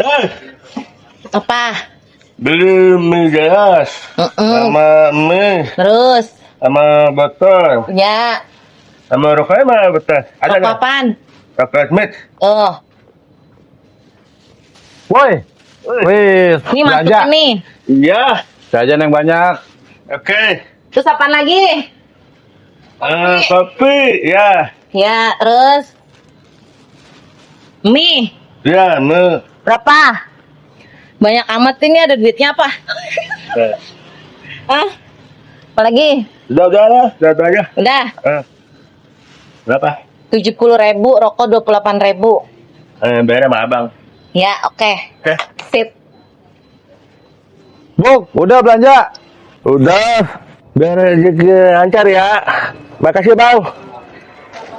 Eh, Apa? beli mie gas sama mie Terus? sama botol Ya. sama rokoknya mana botol? Ada Rokok nggak? apaan? Rokok Smith. Oh, Woi, wih, ini masuk belanja. nih. Iya. Jajan yang banyak. Oke. Terus apaan lagi? Kopi. Ya. Ya, terus mie. Ya, mie. Berapa? Banyak amat ini, ada duitnya apa? Eh, Hah? Apa lagi? udah lah. Udah aja. Udah, Berapa? 70.000, rokok 28.000. Bayar sama abang. Ya, oke. Oke. Sip. Buk, udah belanja. Udah. Biar rezeki lancar ya. Makasih bang.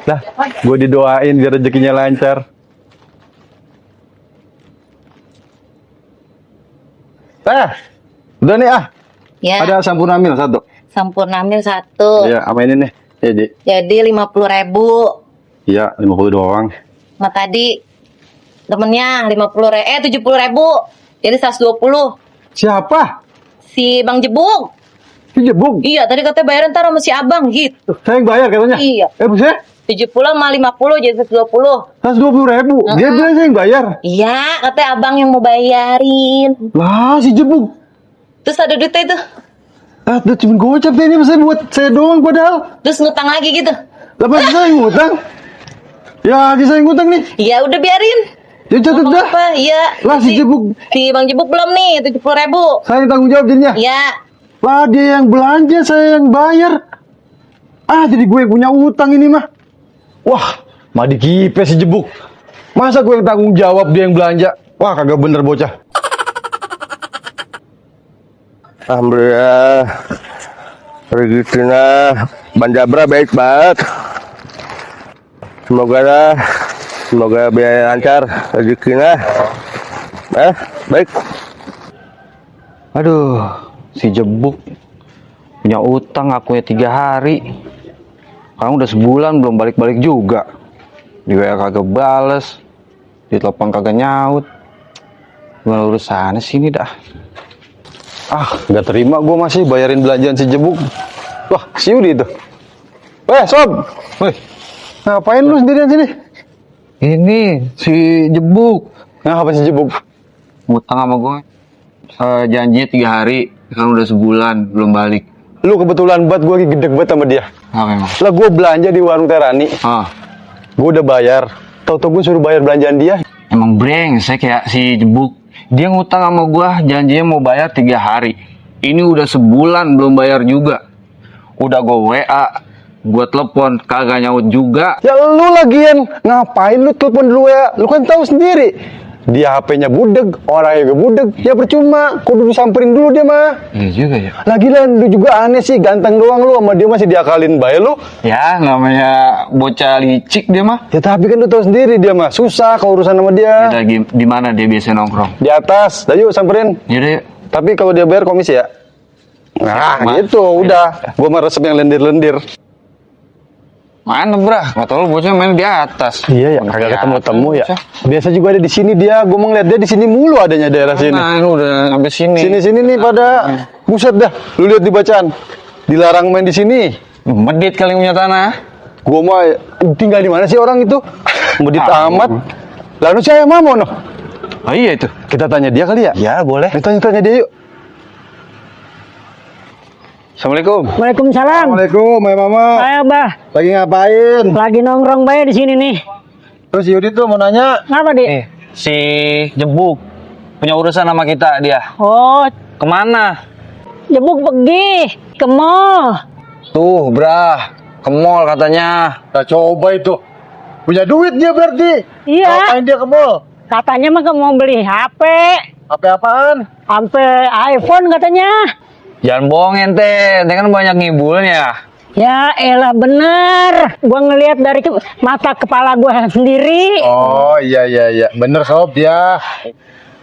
Lah, gue didoain biar rezekinya lancar. Udah nih Ya, Ada Sampurnamil 1. Sampurnamil 1. Iya, sama ini nih. Jadi, Jadi 50.000. iya 50 doang. Nah tadi temennya 70.000. Jadi 120. Siapa? Si Bang Jebuk. Si Jebuk. Iya, tadi katanya bayaran ntar sama si Abang gitu. Saya yang bayar katanya. Iya. Buset, 70 sama 50 jadi 120. 120.000. Dia bilang saya yang bayar. Iya, katanya Abang yang mau bayarin. Lah, si Jebuk. Terus ada duitnya itu. Udah cuma gocap deh ini saya buat saya doang padahal. Terus ngutang lagi gitu. Lah masa saya yang ngutang? Ya, saya yang ngutang nih. Iya, udah biarin. Ya catat dah. Apa? Iya. Lah si Jebuk, Si Bang Jebuk belum nih, 70.000. saya yang tanggung jawab jadinya. Iya. Lah dia yang belanja, saya yang bayar. Jadi gue yang punya utang ini mah. Wah, mah dikipe si Jebuk. Masa gue yang tanggung jawab dia yang belanja? Wah, kagak bener bocah. Alhamdulillah. Rezekinya Bang Jabra baik banget. Semoga biaya lancar rezekinya. Baik. Aduh, si Jebuk punya utang aku ya 3 hari. Sekarang udah sebulan belum balik-balik juga. Di WA kagak bales, di telepon kagak nyaut. Gimana urusannya sini dah? Gak terima gue masih bayarin belanjaan si Jebuk. Wah, si Yudi itu. Sob. Weh, ngapain lu sendirian sini? Ini si Jebuk Apa si Jebuk? ngutang sama gue. Janjinya 3 hari, sekarang udah sebulan belum balik. Lu kebetulan banget gue lagi gede banget sama dia. Apa emang? Lah gue belanja di warung Terani. Gue udah bayar. Tau-tau gue suruh bayar belanjaan dia. Emang brengsek kayak si Jebuk. Dia ngutang sama gua, janjinya mau bayar 3 hari. Ini udah sebulan belum bayar juga. Udah gua WA, gua telepon kagak nyaut juga. Ya lu lagian ngapain lu telepon dulu ya? Lu kan tahu sendiri. Dia HP-nya budeg, orangnya juga budeg. Ya percuma, kudu disamperin dulu dia mah. Iya juga ya. Lagian lu juga aneh sih, ganteng doang lu sama dia masih diakalin bae lu. Ya namanya bocah licik dia mah. Ya tapi kan lu tahu sendiri dia mah susah kalau urusan sama dia. Dia lagi di mana dia biasa nongkrong? Di atas, dah yuk samperin. Yaudah yuk. Tapi kalau dia bayar komisi ya. Nah, Mas. gitu, udah. Gua mah resep yang lendir-lendir. Mana brah? Kata lu bocah main di atas. Iya ya, Main kagak di ketemu-temu atas, ya. bocah. Biasa juga ada di sini dia. Gua mau ngeliat dia di sini mulu adanya daerah sini. Nah, lu udah sampai sini. Sini nih pada buset dah. Lu lihat di bacaan. Dilarang main di sini. Medit kali punya tanah. Gua mah tinggal di mana sih orang itu? Medit amat. Lalu saya mau no. Oh iya itu. Kita tanya dia kali ya? Ya boleh. Kita tanya dia yuk. Assalamualaikum. Waalaikumsalam. Assalamualaikum, Mama. Saya Bah, Lagi ngapain? lagi nongkrong bae di sini nih. Terus Yudi tuh mau nanya. Ngapa, Dik? Si Jebuk punya urusan sama kita dia. Oh, Kemana? Jebuk pergi ke mall. Tuh, brah, ke mall katanya. Nah, coba itu. Punya duit dia berarti. Iya. Ngapain dia ke mall? Katanya mah mau beli HP. HP apaan? HP iPhone katanya. Jangan bohong ente kan banyak ngibulnya. Ya elah bener. Gua ngelihat dari mata kepala gua sendiri. Oh iya. Bener sob dia.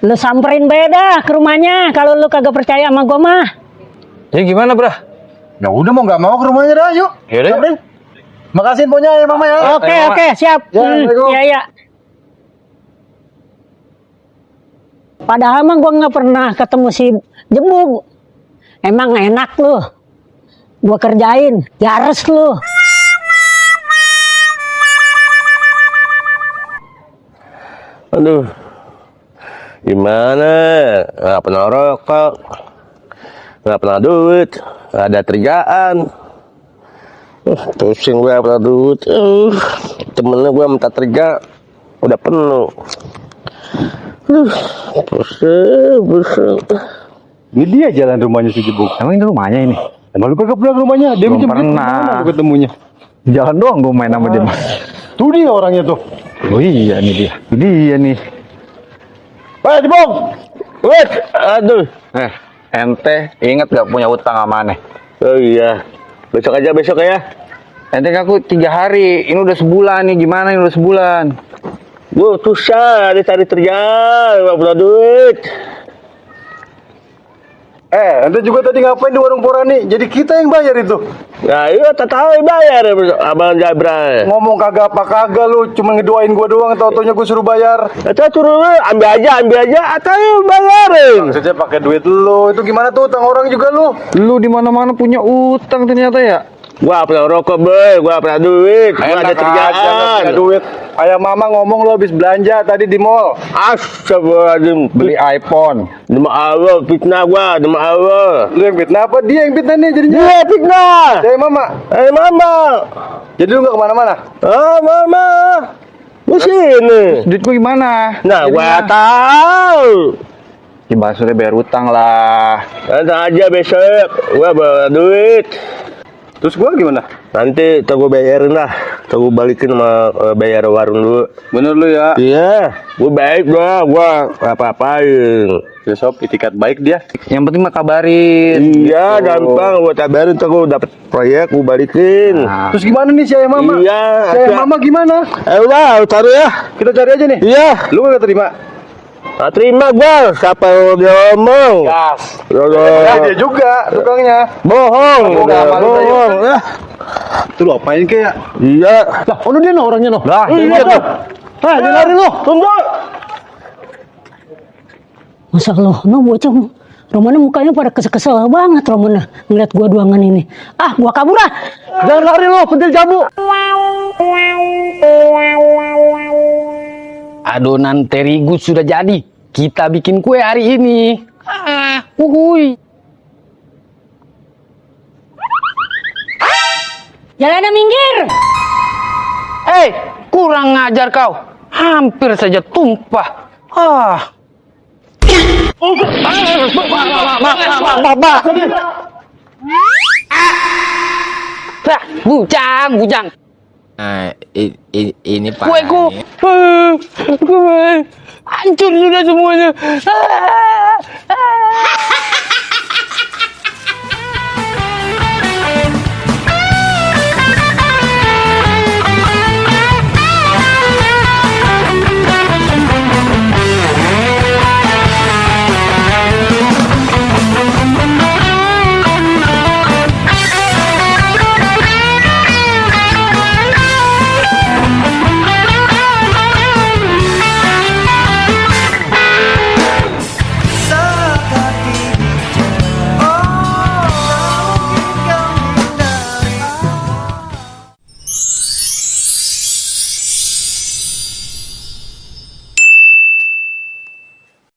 Lu samperin beda ke rumahnya kalau lu kagak percaya sama gua mah. Jadi gimana, brah? Ya udah mau nggak mau ke rumahnya dah yuk. Yaudah. Samperin. Makasih infonya ya Mama ya. Oke, Mama. siap. Ya, Assalamualaikum. Iya. Padahal mah gue nggak pernah ketemu si Jebuk. Emang enak lu. Gue kerjain, jares lu. Aduh, gimana? Nggak pernah rokok, nggak pernah duit, nggak ada kerjaan. Pusing gue nggak pernah duit. Temennya gue minta kerja, udah penuh. Pusing. Ini dia jalan rumahnya si Jebuk. Emang ini rumahnya ini? Emang lu kagak pernah ke rumahnya? Dia Belum menjemput pernah. kemana lu ketemunya? Jalan doang gue main sama dia. Tuh dia orangnya tuh. Oh iya nih dia. Dia nih. Jebuk, wait, aduh. Ente inget gak punya utang sama aneh? Oh iya, besok aja ya. Ente ngaku 3 hari, ini udah sebulan nih, gimana ini udah sebulan? Gue susah cari kerja, nggak punya duit. Ente juga tadi ngapain di warung Porani? Jadi kita yang bayar itu. Nah iya, tak tahu yang bayar Abang Jabra. Ngomong kagak apa kagak lu, cuma ngedoain gua doang, tau-taunya gua suruh bayar. Itu suruh lu ambil aja, atau lu bayarin. Maksudnya pakai duit lu, itu gimana tuh utang orang juga lu? Lu di mana-mana punya utang ternyata ya? Gua pernah rokok boy, gua pernah duit, gua ada Enak aja, nggak kerjaan. punya duit. Kayak mama ngomong lo habis belanja tadi di mall. Astagfirullahaladzim, Beli iPhone. demi Allah, fitnah gua, demi Allah. Lu yang fitnah apa? Dia yang fitnah nih jadinya. Dia fitnah. Saya mama. Mama. Jadi lu nggak kemana-mana? Mama. Di sini. Duit gua gimana? Nah, Jadinya. gua tahu. Gimana sudah bayar utang lah. Nanti aja besok, gua bawa duit. Terus gua gimana? Nanti gue bayarin lah, gue balikin sama bayar warung dulu. Bener lu ya. Iya, gue baik gue apa-apain. Besok itikat baik dia. Yang penting mah kabarin. Iya, gitu. gampang gue kabarin, tuh gue dapet proyek, gue balikin. Nah, Terus gimana nih si ayah mama? Iya, Si ayah ada. mama gimana? Udah, taruh ya. Kita cari aja nih. Iya, Lu nggak terima? nah, terima gue. Siapa yang dia ngomong? Gas. Loh, Ya dia juga tukangnya. bohong, Bohong, malu bohong. Tuh lu apain kayak? Iya. Lah, oh dia no orangnya no. lah, Iya tuh. Dia lari lu. Tunggu. Masa lo, no bocah Romana mukanya pada kesel-kesel banget Romana ngeliat gua duangan ini. Ah, gua kabur ah. Jangan lari lu, pentil jamu. Adonan terigu sudah jadi. Kita bikin kue hari ini. Uhuy. Jalannya minggir. Kurang ngajar kau. Hampir saja tumpah. Bujang. Nah, ini Pak. Kueku. Hancur sudah semuanya.